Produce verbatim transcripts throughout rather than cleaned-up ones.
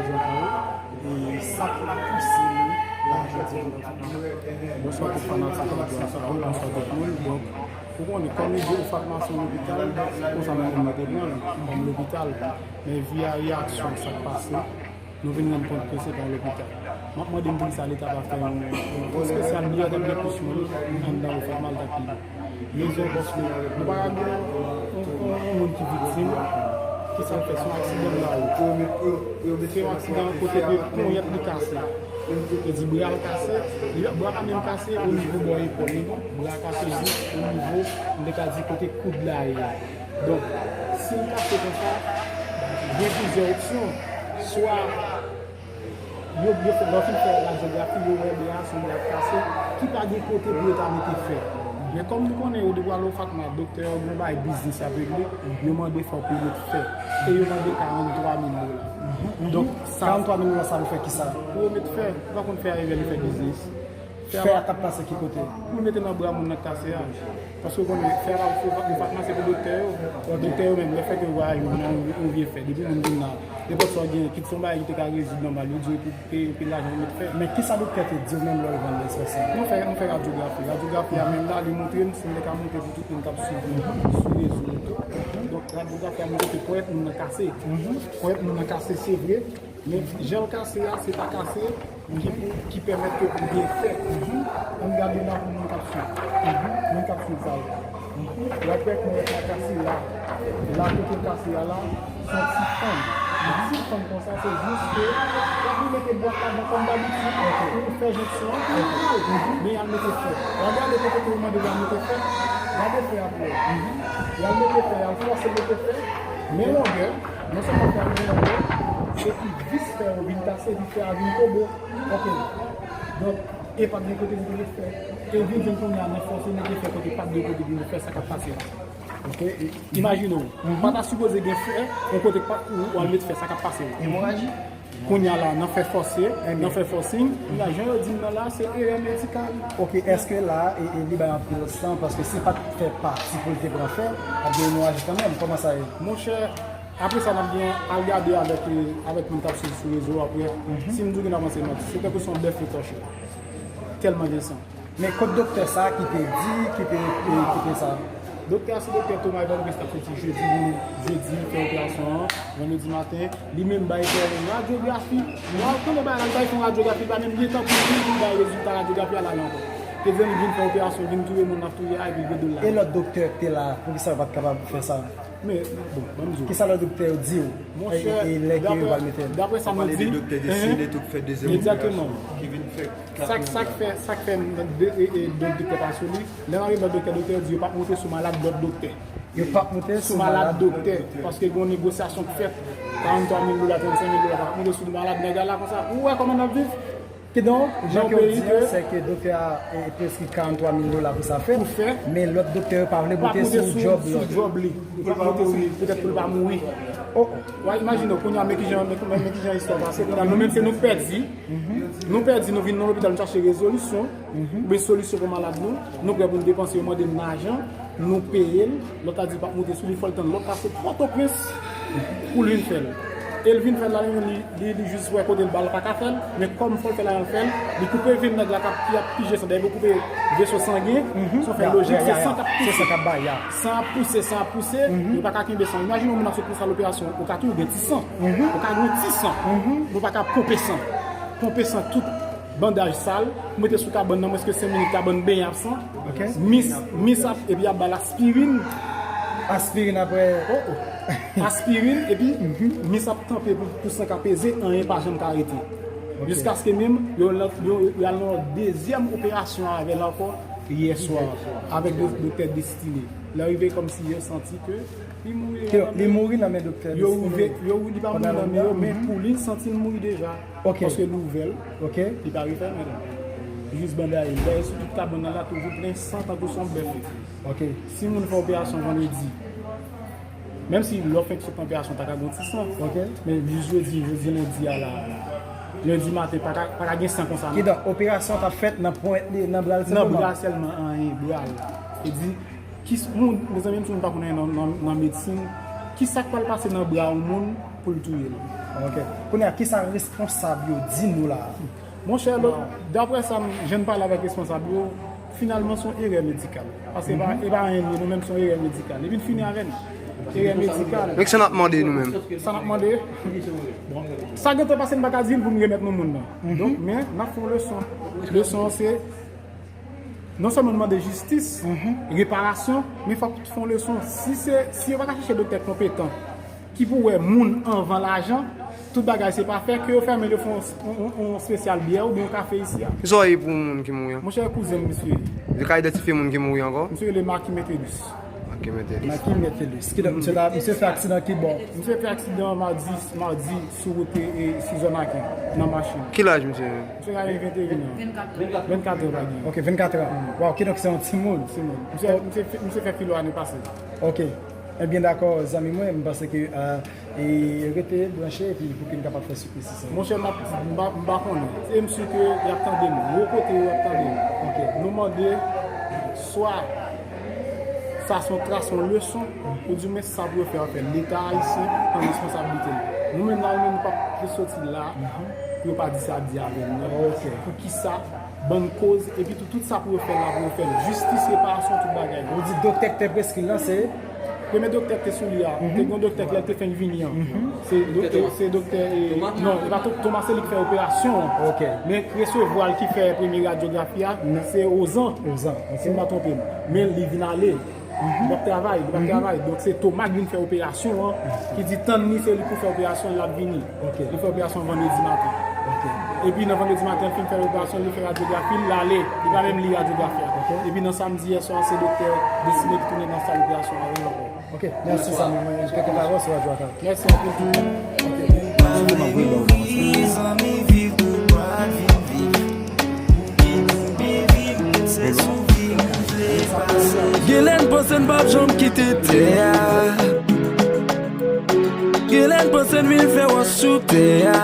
Jan pa yo, e sa k la pouse nou la jodi a nan fanatik. Bonswa tout fanatik Radyo Afro, bonswa tout moun. Donk, ou konnen, kòm li di, OFATMA se yon lopital, konsa nou menm nou te pran l kòm lopital. Men vi a, reyaksyon, sa k pase, nou vin rann kont ke se pa yon lopital. M ap mande m poukisa Leta pa fè yon, yon fon espesyal, li a te gen plis moun anndan OFATMA, l t ap pi bon. Rezon, paske nou pa ka gen yon, yon, yon moun ki viktim, ki sa l fè, se yon aksidan nan lari. Se yon aksidan kote ke ponyèt li kase. Yo di bra l kase, li, bra pa menm kase o nivo bò epòl li, non. Bra kase jis o nivo, m te ka di, kote koud la ye a. Donk, si l kase konsa, gen plizyè opsyon. Swa yo, yo fè, lè yo fin fè radyografi, yo wè bra a se yon bra k kase, ki pa gen kote pou yo ta mete fè. Men kòm nou konnen yo, depi w al OFATMA, doktè yo gen yon bagay biznis y ap regle, yo mande fò w peye fè. E yo mande karant twa mil dola. Donk, sa, karant twa mil dola sa pou fè ki sa? Pou yo met fè, ou pa konn fè a rive li fè biznis. Fè a k ap pase ki kote? Pou l mete nan bra moun nan k kase a. Paske w konnen, fè a pa pou OFATMA, se pou doktè yo. Doktè yo menm, lè fè ke yo vwayi, yo nan yon vye fè. Depi moun vin la, nenpòt sa w genyen, kit se yon bagay ki te ka rezoud nòmal, yo di yo pou peye pil lajan pou met fè. Men kisa doktè te di w menm lè w rive anndan espas la? Nou fè, nou fè radyografi. Radyografi a menm la, li montre m, si m te ka montre pou tout moun k ap swiv nou sou rezo yo tou. Donk, radyografi a montre ke ponyèt moun nan kase. Ponyèt moun nan kase, se vre. Men jan l kase a, se pa kase ki pou, ki pèmèt ke pou gen fè. Ann gade la pou moun k ap swiv. Moun k ap swiv sa yo. W ap wè ponyèt la kase la. La kote l kase a la, se yon ti fann. Yon ti fann konsa, se jis ke w ap vin mete bwat ladan kòm dabitid, pou fè jonksyon an, pou l pral. Men y al mete fè. W al gade kote ke yo mande y al mete fè. Gade fè a pou wè. Y al mete fè, y al fòse mete fè. Men longè, non sèlman fè a gen longè, epi vis fè yo vin kase, vis fè a vin kobo. Ok. Donk, e pa t gen kote pou te met fè. E vin jwenn kounye a nan fòse mete fè kote pa t gen kote pou met fè, sa k ap pase la. Ok. Imajine w, pa ta sipoze gen fè, yon kote k pa, ou, ou al met fè, sa k ap pase la. Emoraji. Kounye a la, nan fè fòse, nan fè fòsing, kounye a, jan yo di m nan la, se erè medikal. Ok, èske la, e, e li bay anpil san, paske si pa t fè pati pou l te pran fè, ap gen emoraji kanmenm, kòman sa ye? Monchè, apre sa, n ap gen al gade avèk, e, avèk moun k ap swiv sou rezo apre. Si m di w gen avanse manti, se tankou se yon bèf yo tòche. Tèlman gen san. Men kot doktè sa a ki te di, ki te, e, ki te sa? Doktè a se doktè Thomas Evangeliste k ap soti jedi, vini jedi, fè operasyon an, vandredi maten, li menm bay fè radyografi. Lè w konnen bagay la, li bay fè yon radyografi, li pa menm gen tan pou li, li bay rezilta radyografi a, l ale ankò. Te di li vin fè operasyon, vin touye moun l ap touye a, epi l gen do l la. E lòt doktè k te la, poukisa yo pa t kapab fè sa? Men, bon, ban m di w. Kisa lòt doktè yo di w? Monchè, e, e, lè ke yo pral mete l? Dapre sa nou di, doktè deside tou fè dezyèm operasyon ki vin fè. Sa, sa k fè, sa k fè de, e, e, de, doktè pa sou li. Lè n arive lòt doktè, doktè yo di yo p ap monte sou malad lòt doktè. Yo p ap monte sou malad doktè, paske gen yon negosyasyon k fèt, karant twa mil dola, trannsenk mil dola, pa t ap monte sou malad nèg la konsa. Ou wè kòman n ap viv? Kidonk, jan ke w di an, se ke doktè a, e, preskri karant twa mil dola pou sa fèt, men lòt doktè yo pa vle monte sou djòb li. Li pa monte sou, petèt pou l pa mouri. Oh, oh. Wa imajine w, kounye a, men kijan, men, men kijan istwa pase. Kounye a, nou menm, se nou k pèdi. Nou pèdi, nou vin nan lopital, nou chache rezolisyon, oubyen solisyon pou malad nou. Nou prè pou n depanse, yo mande n lajan, nou peye l. Lòt la di l p ap monte sou li, fò l tann lòt la, se Pòtoprens pou l vin fè l. E l vin fè l la, li, li, li jis wè kote l ba l pa ka fè l, men kòm fò l fè l la, l fè l, li koupe venn nèg la k ap, ki ap pije san. Dayè, pou koupe veso sangen, si w fè lojik, se san k ap pouse. Se san k ap bay, ya. San ap pouse, san ap pouse, yo pa ka kenbe san. Imajine yon moun ap sot pou sal operasyon, ou ka toujou gen ti san. Ou ka gen yon ti san. Nou pa ka ponpe san. Ponpe san tout bandaj sal, mete sou kabann nan, mwens ke senk minit, kabann benyen ap san. Ok. Mis, mis ap, epi y ap ba l aspirin. Aspirin apre. Oh, oh. Aspirin, epi mis ap tanpe pou, pou san ka peze, anyen pa janm ka rete. Ok. Jiskaske menm, yo, yo, yo al nan yon dezyèm operasyon avè l ankò, yè swa, avèk do-, doktè Destiné. Lè rive kòmsi yo santi ke li mouri. Ke li mouri nan men doktè Destiné. Yo ouvè, yo, li pa mouri nan men yo, men pou li, li santi l mouri deja. Ok. Paske l ouvè l, ok, li pa refèmen l. Jis bandaj li. Dayè, sou tout kabann nan la, toujou plen san tankou se yon bèf li. Ok. Si moun fè operasyon vandredi, menm si lè w fenk sot nan operasyon, ta ka gen yon ti san. Ok. Men jis jodi, jodi lendi a la, lendi maten, pa ka, pa ka gen san konsa, non. Kidonk, operasyon t ap fèt nan ponyèt li, nan bra l senpleman? Nan bra sèlman, anyen, bra l. E di, Ki s-, moun, mezanmi, m si moun pa konn anyen nan, nan, nan medsin, ki sa k pral pase nan bra yon moun pou l touye l? Ok. Kounye a, kisa responsab yo di nou la a? Monchè, daprè sa m, jan m pale avèk responsab yo, finalman, se yon erè medikal. Paske e pa, e pa anyen li ye, nou menm, se yon erè medikal. Epi n fini avè l. Erè medikal. Men kisa n ap mande nou menm? Sa n ap mande? Bon. Sa gentan pase, n pa ka di l pou n remèt nou moun nan. Donk, men, n ap fè yon leson. Leson an, se non sèlman n mande jistis, reparasyon, men fòk tout fè yon leson. Si se, si yo pa ka chèche doktè konpetan, ki pou wè moun anvan lajan, tout bagay se pa fè, ke yo fèmen, yo fè yon, yon, yon, yon spesyal byè oubyen yon kafe isi a. Kisa w ye pou moun ki mouri an? Monchè, kouzen m, misye. Ou ka idantifye moun ki mouri ankò? Misye rele Marky Metellus. Marky Metellus. Marky Metellus. Kidonk, misye ta, misye fè aksidan ki bò? Misye fè aksidan madi, madi sou wout e, e sou zòn Aken, nan machin. Ki laj misye? Misye genyen venteyen an. Vennkat an, pa gen. Ok, vennkat an. Waw, kidonk se yon timoun. Timoun. Misye, misye fè, misye fè filo ane pase. Ok. Ebyen, dakò, zanmi mwen, m panse ke, euh, e rete branche epi pou ke n kapab fè siplis sa. Monchè, m ap, m pa, m pa konnen. E m si ke y ap tande m. Gwo kote yo ap tande m. Ok. Nou mande swa sa se yon tras, yon leson, oudimwen sa pou yo fè, yo fè. Leta ayisyen pran responsablite l. Nou menm la, nou menm, nou p ap soti la pou yo pa di sa di avè n nan. Ok. Poukisa? Bann koz, epi tou, tout sa pou yo fè la, pou yo fè l. Jistis, reparasyon, tout bagay. Ou di doktè k te preskri l lan, se? Premye doktè k te sou li a, te gen yon doktè k lè l te fenk vini an. Se doktè, se doktè, e, non, e pa Thomas, se li ki fè operasyon an. Ok. Men k resevwa l, ki fè premye radyografi a, se Ozan. Ozan, ok. Si m pa twonpe m. Men li vin ale. Li p ap travay, li p ap travay. Donk, se Thomas k vin fè operasyon an, ki di tann li, se li pou fè operasyon, l ap vini. Ok. Li fè operasyon vandredi maten. Ok. Epi nan vandredi maten, l fin fè operasyon, li fè radyografi, l ale. Li pa menm li radyografi a. Ok. Epi nan samdi yè swa, se doktè Destiné ki tounen nan sal operasyon avè l ankò. Ok, mèsi, zanmi mwen. Kèk pawòl sou Radyo Akal. Mèsi anpil. Genlè n panse n p ap janm kite tè a. Genlè n panse n vin fè wòch sou tè a.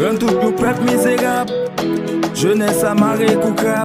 Rann tout nou prèt mizerab. Jenès a mare kou krab.